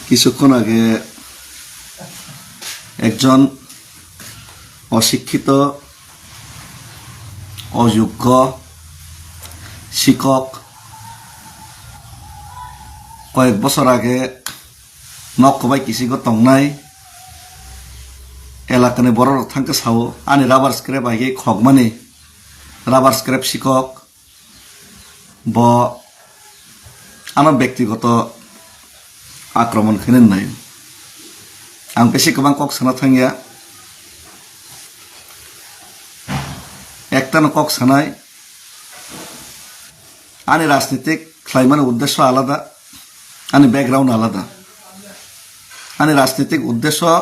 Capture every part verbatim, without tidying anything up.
কিছুক্ষণ আগে একজন অশিক্ষিত, অযোগ্য শিক্ষক, কয়েক বছর আগে নকল bai kisingo tongnai elakani borok rok thangkhe sao, ani rubber scrap bai khokmani, rubber scrap sikok, bo ano bektigoto akromon khainani nai. Ang besi kwbang kok sana thangya, ektano kok sanai, ani rajnitik khlaimani uddesho alada, ani background alada. Ani rajnitik uddesho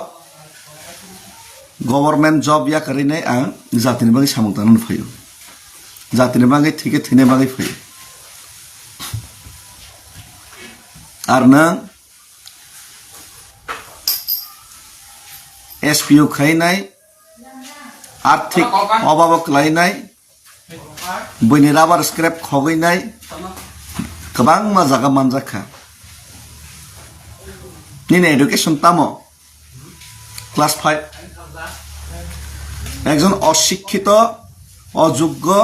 government job ya kwrwinai ang jatini bagwi samung tangnani phaio, jatini bagwi thike thwina bagwi phaio. Ar nwng S P U khainai, arthik obabo kwlainai, buini rubber scrap khogwi nai, kwbangma jaga manjak kha. Nini education tamo? Class five. Ekjon osikkito, ojoggo,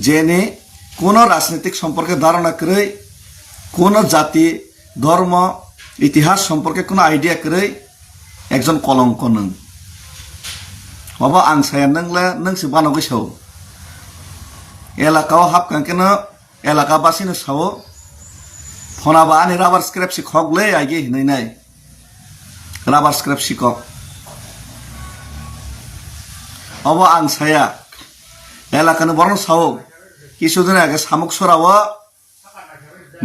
jeni kono rajnitik somporke dharona kwrwi, kono jati, dhormo, itihas somporke kono idea kwrwi, ekjon kolongko nwng. Obo ang saya, nwng le, nwng se banogwi sao. Elaka o hapkang keno elaka basino sao, "Phona ba ani rubber scrap si khok le aige," hinwi nai. Rubber scrap si kok. Obo ang saya. Elakani borokno sao. Kisu din age Samuk Sora o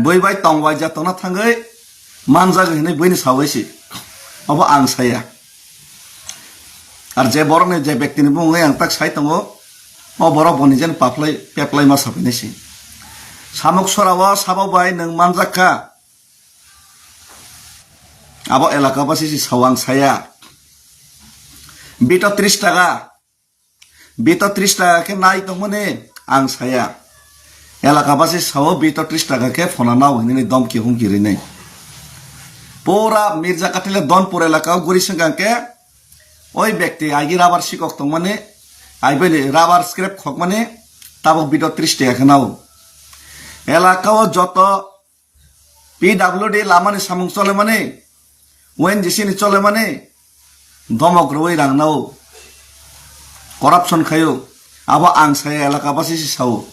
bui bai tong bai ja tongna thangwi manjak hinwi buini sawi si. Obo ang saya. Ar je borokni je bektini bumung ang tak sai tongo, o borok boni jen paplai, peplai ma sapinai si. Samuk Sora o sabo bai nwng manjak kha. Abo elaka basi si sao ang saya. Bito tris taka. Bito tris taka khe nai tongmani ang saya. Elaka basi sao bito tris taka khe phona nao hinwi domki humki rinai. Pura Mirza Katila Donpur elaka o guri sengkang khe oi bekti aigi rubber sikok tongmani, aibeni rubber scrap khokmani, tabok bito tris taka khe nao. Elaka o joto P W D lamani samung cholemani, O N G C ni cholemani, domok rwui rang nao, corruption khaio, abo ang saya, elaka basi si sao,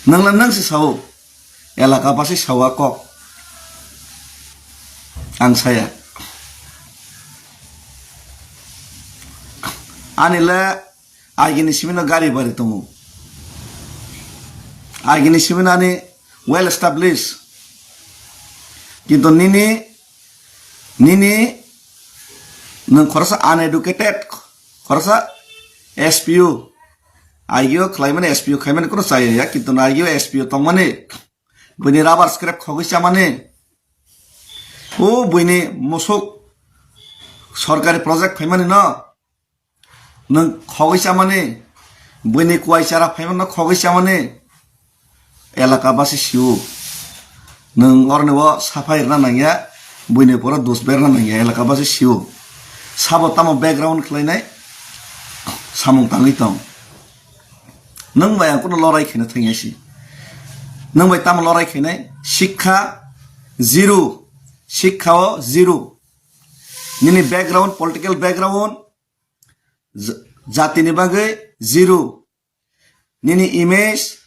nwng le nwng si sao, elaka basi sao a kok, ang saya. Ani le Agini simi no gari bari tongo. Agini simi no ani well established. Kintu nini, nini nwng khoroksa uneducated, khoroksa S P U. Agio khlaimani S P U khaimani kuno chaya ya, kintu no agio S P U tongmani. Buini rubber scrap khogwi chamani. O buini musuk sorkari project phaimani no. Nwng khogwi chamani, buini kuai chara phaimanno khogwi chamani, elaka basi sio. Nwng oroni o saphai rwna nangya, buini poro dos berna nangya, elaka basi sio. Sabo tamo background khlainai, samung tangwi tong. Nwng bai ang kuno lorai khaina thangya si. Nwng bai tamo lorai khainai, sikha zero, sikha o zero. Nini background, political background, ja-, jatini bagwi zero. Nini image,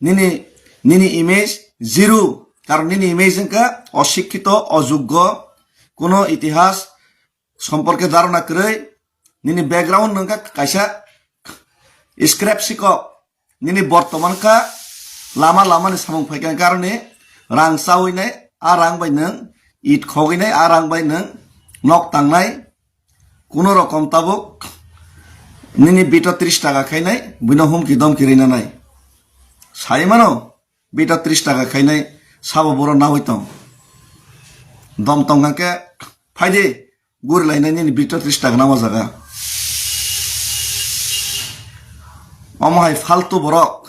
nini, nini image zero. Karon nini image wngkha osikkito, ojoggo, kuno itihas somporke dharona kwrwi. Nini background wngkha kaisa scrap sikok. Nini bortoman kha lama lama ni samung phaikha karone rang chawi nai, a rang bai nwng it khogwi nai, a rang bai nwng nok tangnai, kuno rokom tabuk nini bito tris taka khainai, buino humki domki rina nai. Sai mano, bito tris taka khainai, sabo boro nawi tong. Dom tong khe, phaidi, guri lainai nini bito tris taka nama jaga. Omo hai faltu borok,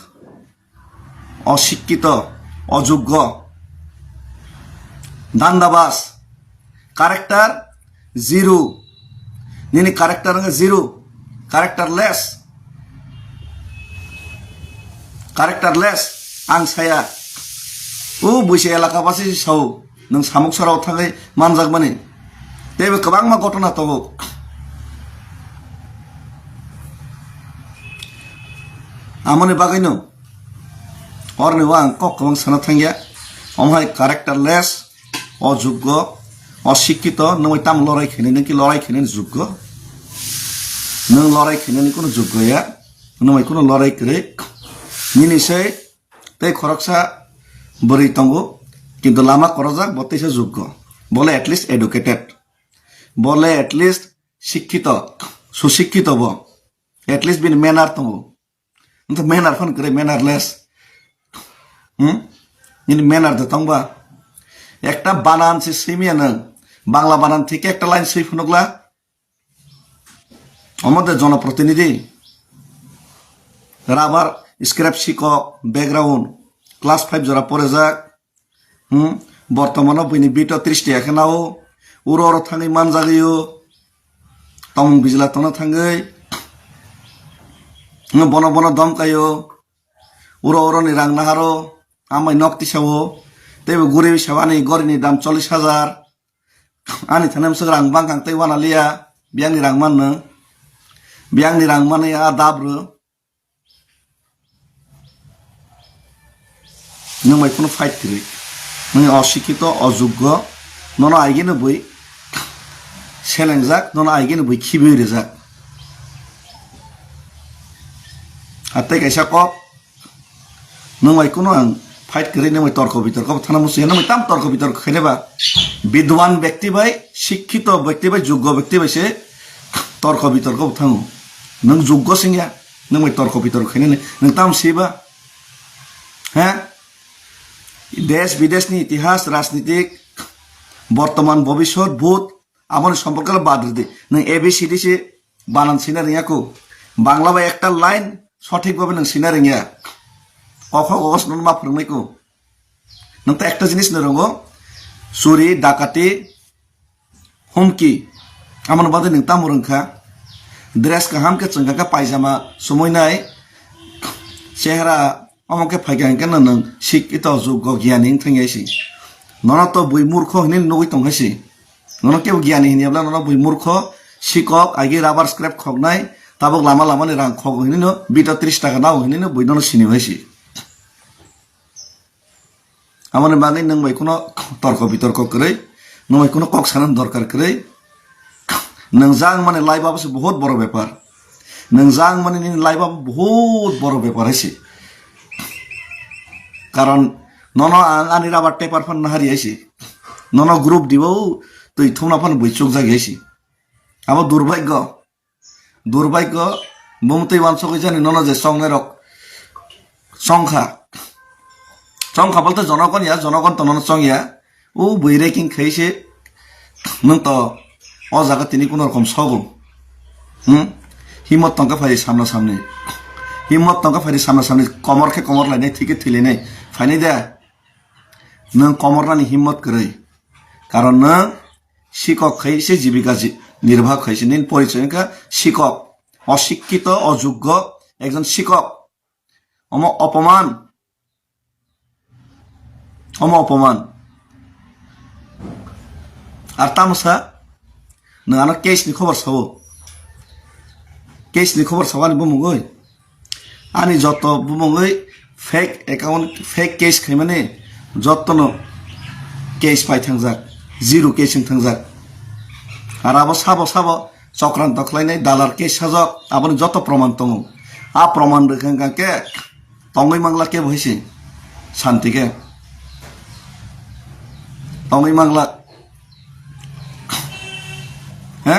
osikkito, ojoggo. Dandabas. Character zero. Nini character wngkha zero. Characterless. Characterless. Ang saya. O buisi elaka basi sao. Nwng samuk sarao thangwi manjakmani. Teibo kwbangma gotona tongo. Amoni bagwino. Orni o ang kok kwbang sana thangya. Omo hai characterless, ojuggo, osikkito, nwng bai tamo lorai khainani, nwng ki lorai khainani juggo? Nwng lorai khainani kunu juggo ya, nwng bai kunu lorai kwrwi. Nini se tei khoroksa bwrwi tongo, kintu lama korojak bo teisa juggo. Bole at least educated. Bole at least sikkito, susikkito bo. At least bini manner tongo. Nwng to manner phano kwrwi, mannerless. Hmm? Nini manner de tongba? Ekta banan se simiya nwng. Bangla banan thik ekta line swi phunukla. Omo de jonoprotinidhi. Rubber scrap sikok, background. Class five jora porejak. Hmm? Bortomano buini bito tris tiya khe nao. Uro oro thangwi manjagwi o. Tongmung bijla tongna thangwi. Hmm, bono bono dom kaio. Uro oro ni rang naharo. Amai nok tisa o. Teibo guri bisa ani gori ni dam chollish hajar. Ani thani mswk rang bang kang tei wana liya. Biyang ni rang manno. Biyang ni rang manwi a dab rw. Nwng bai phano fight kwrwi. Nwng osikito, ojuggo, nono aigeno bui selengjak, nono aigeno bui khibiwi rijak. Ar tei kaisa kok, nwng bai kuno ang fight kwrwi, nwng bai torko bitorko bo thana musuya, nwng bai tam torko bitorko khainai ba? Bidwan bekti bai, sikkito bekti bai, juggo bekti bai se torko bitorko bo thango. Nwng juggo singya, nwng bai torko bitorko khainani, nwng tam siba? He? Desh bideshni itihas, rajnitik, bortoman, bobisot, bhut, aboni somporke bad rwdi. Nwng A B C D se banan sina rwngya ko. Bangla bai ekta line sothik bhabe nwng sina rwngya. Kokho kokos nwng ma phwrwngnai ko. Nwng ta ekta jinis no rwngo. Suri, dakati, humki. Amoni bagwi nwng tamo rwngkha? Dress kaham khe chwngkha khe paijama sumui nai. Chehra omo khe phaikha hinkhe no nwng sik ito juggo giyani wngthang yai si. Nono to bui murkho hinwi nugwi tong hai si. Nono kebo giyani hinyabla nono bui murkho, sikok, agi rubber scrap khoknai, tabuk lama lama ni rang khok hinwi no bito tris taka nao hinwi no bui nono sini hai si. Amoni bagwi nwng bai kuno torko bitorko kwrwi, nwng bai kuno kok sanani dorkar kwrwi. Nwng jang mani life abo se bahut boro bepar. Nwng jang mani nini life abo bahut boro bepar hai se. Karon nono ang ani rubber taper phan nahari hai se. Nono group dibo twi thumna phan bui chukjak hai se. Abo durbhagyo. Durbhagyo, bumtwi wansugwi jani nono je chongnairok chongkha. Chongkha bolte jonogon ya, jonogon to nono chongya. O bui raking khai se nwng to o jaga tini kuno rokom sogo. Hmm? Himot tongkha phai samna samni. Himot tongkha phai samna samni, komor khe komor lainai, thik khe thwi lainai. Phainai de. Nwng komor nani himot kwrwi. Karon nwng sikok khai se jibika ji-, nirbah khai se. Nini porichoi wngkha sikok. Osikkito, ojuggo, ekjon sikok. Omo opoman. Omo opoman. Ar tamo sa, nwng ano case ni khobor sao. Case ni khobor sao ani bumungwi. Ani joto bumungwi fake account, fake case khaimani jotono case pai thangjak, zero case wng thangjak. Ar abo sabo sabo chokranto khlainai dalar case sajak, aboni joto proman tongo. A proman rwkha hwnkha khe tongwi mangla kebo hai se santi khe. Tongwi mangla. He?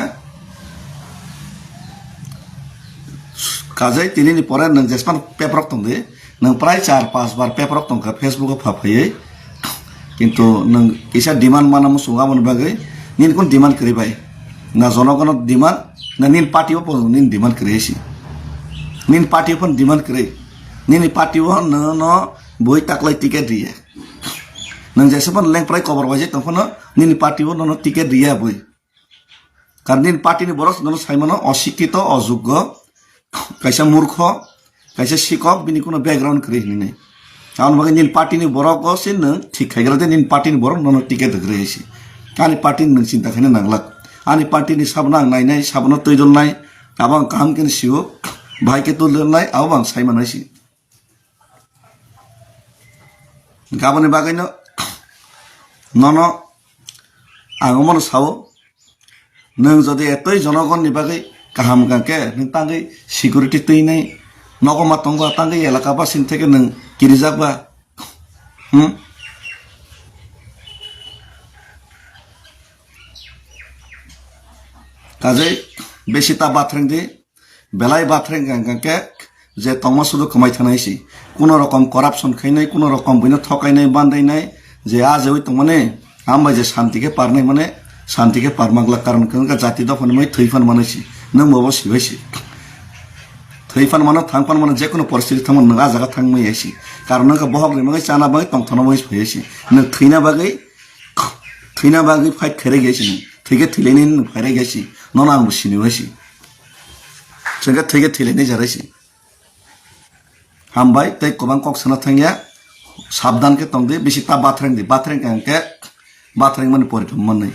Kajai tini ni pore nwng jespan paper rok tong di. Nwng prai char pas bar paper rok tong kha Facebook o pha phaiwi. Kintu nwng kisa demand mana muchung aboni bagwi nini kun demand kwrwi bai? Na jonogono demand, na nini party o pono nini demand kwrwi si? Nini party o pono demand kwrwi. Nini party o no, no bui taklai ticket riya. Nwng jesa phano lengprai kobor bai je tong phano nini party o nono ticket riya bwi. Karon nini party ni borok nono sai mano osikito, ojuggo, kaisa murkho, kaisa sikok, bini kuno background kwrwi hinwi nai. Aboni bagwi nini party ni borok o se nwng thik khai gra de nini party ni borok nono ticket rwgwi hai se. Ani party ni nwng chinta khaina nanglak. Ani party ni sabno ang nainai, sabno twi dolnai, abo ang kaham khe sio, bahai khe twi dolnai, abo ang sai manai se. Aboni bagwino nono ang omono sao, nwng jodi etoi jonogonni bagwi kaham wngkha khe, nwng tangwi security twinai, nogo ma tongo tangwi elaka basing theke nwng kirijak ba? Hmm? Kajai besi ta bathreng di, belai bathreng hwnkha khe je tongma sudu kwmai thanai si. Kuno rokom corruption khainai, kuno rokom buino thokainai, bandainai, je a jewi tongmani, ambai je shanti khe parnai mane, shanti khe parma glak karon hwnkha jati dophani mai thwi phan manai si. Nwng bobo sibai si. Thwi phan mano, thang phan mano, je kuno poristiti thangmano nwng a jaga thang mai si. Karon hwnkha bohok rimani chana bai tongthana bai phai si. Nwng thwina bagwi Thwina bagwi fight khairek ya si nwng. Thwikhe thwilainai nwng phairek ya si. Nono ang bo sini ya si. Thwikhe thwikhe thwilainai jarai si. Hambai tei kwbang kok sana thangya. Sabdan khe tongdi, bisi ta bathreng di. Bathreng khe hwnkhe bathreng mani poritom manwi.